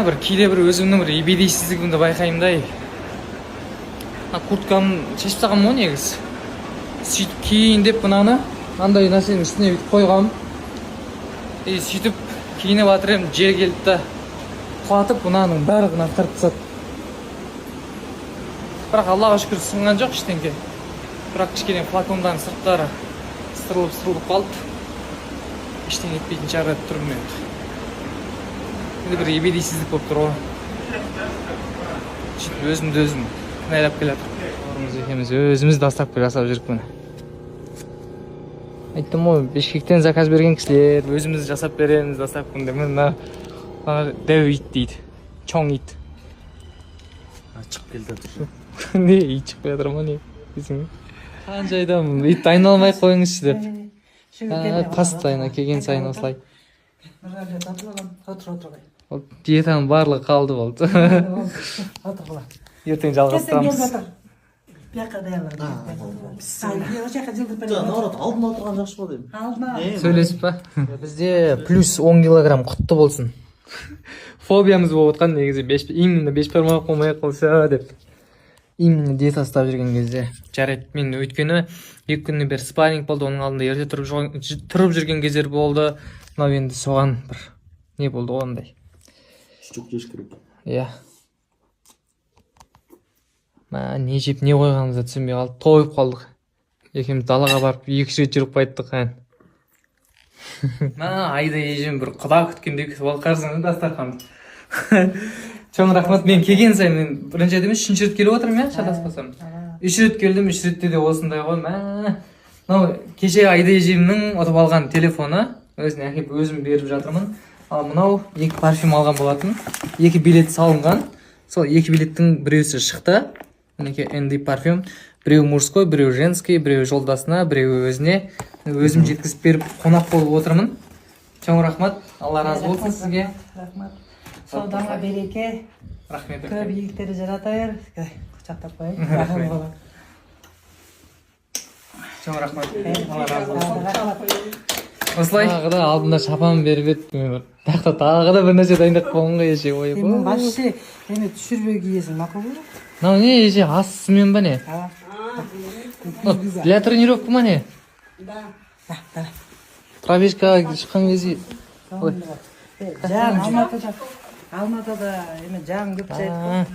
Бір кейде бір өзімнің бір ебедейсіздігімді байқаймын да. Мына курткамды шешіп тастағанмын ғой негізі. Сөйтіп киейін деп, мынаны мынандай нәрсенің үстіне бүйтіп қойғанмын. И сөйтіп киініп жатыр едім, жел келді да, құлатып, мынаның барлығын ақтарып тастады. Бірақ, Аллаға шүкір, сынған жоқ ештеңке. Бірақ кішкене флакондардың сырттары сырылып сырылып қалды. Ештеңе етпейтін шығар деп тұрмын енді. Енді бір ебедейсіздік болып тұр ғой. Сөйтіп өзімді өзім кінәлап келе жатырмын. Бауырымыз екеуміз өзіміз доставка жасап жүрік. Міне, айттым ғой, Бішкектен заказ берген кісілер, өзіміз жасап береміз доставканы деп. Міне, мына дәу ит дейді, чоң ит. Шығып келе жатыр. Не, ит шығып келе жатыр ма, не десең? Қанша айтамын, итті айналмай ақ қойыңызшы деп. Постоянно келген сайын осылай. Отур, отур. Ол диетаның барлығы қалды, болды. Отур. Ертең жалғастырамыз. Бияка даярла. Ошол жака жылдырып Жоқ, берем. наоборот, алдында отырған жақсы ғой деймін. Алдына. Сөйлесіп па? Бізде плюс 10 килограмм, құтты болсын. Фобиямыз болып отқан негізі беш, именно бешбармақ болмай қалса деп, именно диета ұстап жүрген кезде. Жарайды, мен өйткені 2 күннен бері спарринг болды, оның алдында ерте тұрып, тұрып жүрген кездер болды. Мынау енді соған бір не болды ғой андай. Жүк жеш керек. Иә, мә, не жеп, не қойғанымызды түсінбей қалдық, тойып қалдық. Екеуміз далаға барып екі үш рет жүріп қайттық. Ән, мә, Айда ежем бір құда күткендей күтіп алды, қарасаң, дастарханды. Чоң рахмат. Мен келген сайын, мен бірінші рет емес, үшінші рет келіп отырмын, иә, шатаспасам. Үш рет келдім, үш ретте де осындай ғой. Мә, мынау кеше Айда ежемнің ұтып алған телефоны, өзіне әкеліп өзім беріп жатырмын. Ал мынау екі парфюм алған болатын, екі билет салынған. Сол екі билеттің біреусі шықты. Мінекей, ND парфюм, біреуі мужской, біреуі женский, біреуі жолдасына, біреуі өзіне. Өзім жеткізіп беріп, қонақ болып отырмын. Чоң рахмат, Алла разы болсын сізге. Рахмат. Саудаңа береке, Рахмет көп үлкен. ийгиликтерди жарата бер. Кучактап коеюн. Рахмет. Чоң рахмат, Алла разы болсын. Рахмат. Осылай тағы да алдында шапан беріп еді. Мен бір тағы тағы да бір нәрсе дайындап қойған ғой еше. Эми Ойбой. Вообще эми түшүрбөй кийесиң, макулбу? Мынау не, эже, астымен ба, не? Мынау для тренировки ма, не? Да. Пробежкаға шыққан кезде. Ой. Жаң Алматыда, Алматыда эме жаң көп жайт го. А,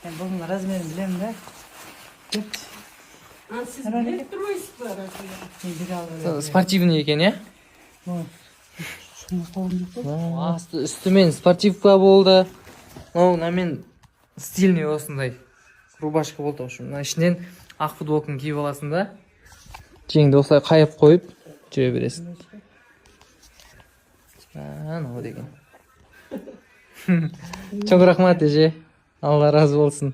Мен бунун размерин билем да. Көп. А сіз біліп тұрмайсыз ба разве? Мен бир алып. Спортивный екен, иә. Жок. Асты үстімен спортивка болды. Мынау мынамен стильный осындай рубашка болды. В общем, мына ішінен ақ футболканы киіп аласың да, жеңді осылай қайып қойып жүре бересің. Мынау деген. Чоң рахмат, эже, Алла разы болсын.